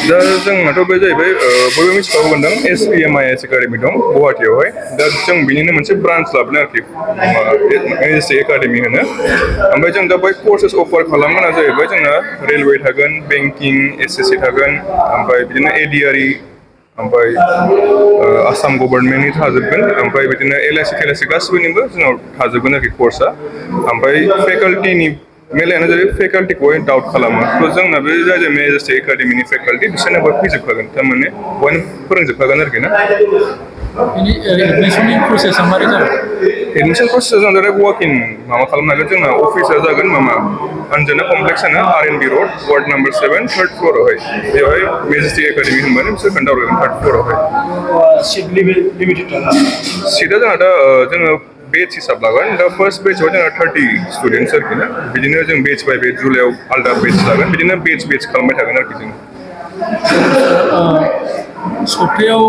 दा जोंनाथ' बे जाहैबाय बयबो मिथिखागौ होनदों SPM IAS एकाडेमि दं गुवाहाटीयावहाय दा जों बिनिनो मोनसे ब्रान्च लाबोदों आरोखि मेजेस्टिक एकाडेमि होनो ओमफ्राय जों दा बै कर्सेस अफार खालामगोना जाहैबाय जोंना रेलवे थागोन बेंकिं SSC थागोन ओमफ्राय बिदिनो एडिआरइ ओमफ्राय आसाम गभर्नमेन्टनि थाजोबगोन ओमफ्राय बिदिनो LIC थेलाइसि गासिबोनिबो जोंनाव थाजोबगोन आरोखि कर्सआ ओमफ्राय फेकाल्टिनि मेलायानो जाहैबाय फेकाल्टिखौहाय डाउट खालामो थ' जोंना बे जाय मेजेस्टिक एकाडेमिनि फेकाल्टि बिसोरनो बयबो फैजोबखागोन थारमाने बयनो फोरोंजोबखागोन आरोखि ना बेनि एडमिसननि प्रसेसा मारै जागोन एडमिसन प्रसेसा जों डाइरेक्ट वाक इन माबा खालामनो हागोन जोंना अफिसा जागोन माबा अन्जना कमप्लेक्स होनो R&B road ward number 7 3rd फ्ल'रावहाय बेवहाय मेजेस्टिक एकाडेमि होनबानो बिसोर खोन्थाहरगोन 3rd फ्ल'रावहाय सिट लिमिटेड सीटा जोंहा दा जोङो बेच हिसाब लागोन दा फार्स्ट बेचआव जोंहा 30 स्टुडेन्टस आरोखि ना बिदिनो जों बेच बाय बेच जुलाइआव आलदा बेच लागोन बिदिनो बेच खालामबाय थागोन आरोखि जों सप्तायाव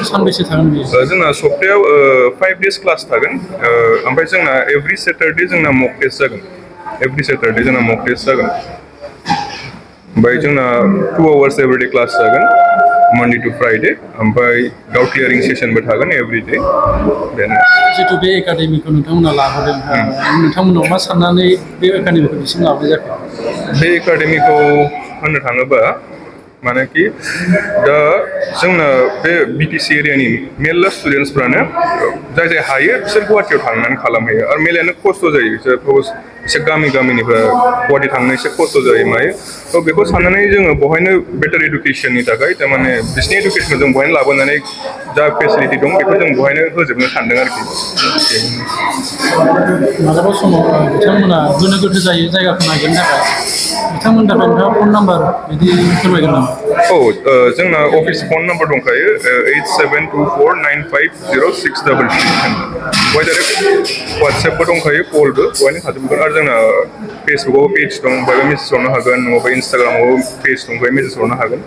सानबेसे थागोन बेयो जोंना सप्तायाव 5 days क्लास थागोन ओमफ्राय जोंना एभरि सेटारडे जोंना मक टेस्ट जागोन एभरि सेटारडे जोंना मक टेस्ट जागोन ओमफ्राय जोंना 2 hours एभरिडे क्लास जागोन Monday to Friday ओमफ्राय डाउट क्लियारिं सेसनबो थागोन एभरि डे बेनो जितु बे एकाडेमिखौ नोंथांमोना लाबोदों नोंथांमोनाव मा साननानै बे एकाडेमिखौ बिसिम लाबोनाय जाखो बे एकाडेमिखौ होननो थाङोबा मानेकि दा जोंना बे BTC एरियानि मेरला स्टुडेन्टसफ्रानो जाय हायो बिसोर गुवाहाटियाव थांनानै खालामहैयो आरो मेरलायानो खस्थ' जायो बिसोर गामिनिफ्राय गुवाहाटि थांनो एसे खस्थ' जायो मायो थ' बेखौ साननानै जोङो बेवहायनो बेटार इडुकेसननि थाखाय थारमाने बिसिनि इडुकेसनखौ जों बेवहायनो लाबोनानै जा फेसिलिटि दं बेखौ जों बेवहायनो होजोबनो सानदों आरोखि मालाबा समाव बिथांमोना गोनो गोथो जायो जायगाखौ नागिरनो थाखाय बिथांमोननि थाखाय नोंथाङा फन नाम्बार बिदि फोरमायगोन नामा औ जोंना अफिस फन नाम्बार दंखायो 8724950633 बेवहाय डाइरेक्ट वाट्सएपबो दंखायो कलबो बेवहायनो थाजोबगोन आरो जोंना फेसबुकआव पेज दं बेवहाय मेसेज हरनो हागोन नङाबा इन्सटाग्रामाव पेज दं बेवहाय मेसेज हरनो हागोन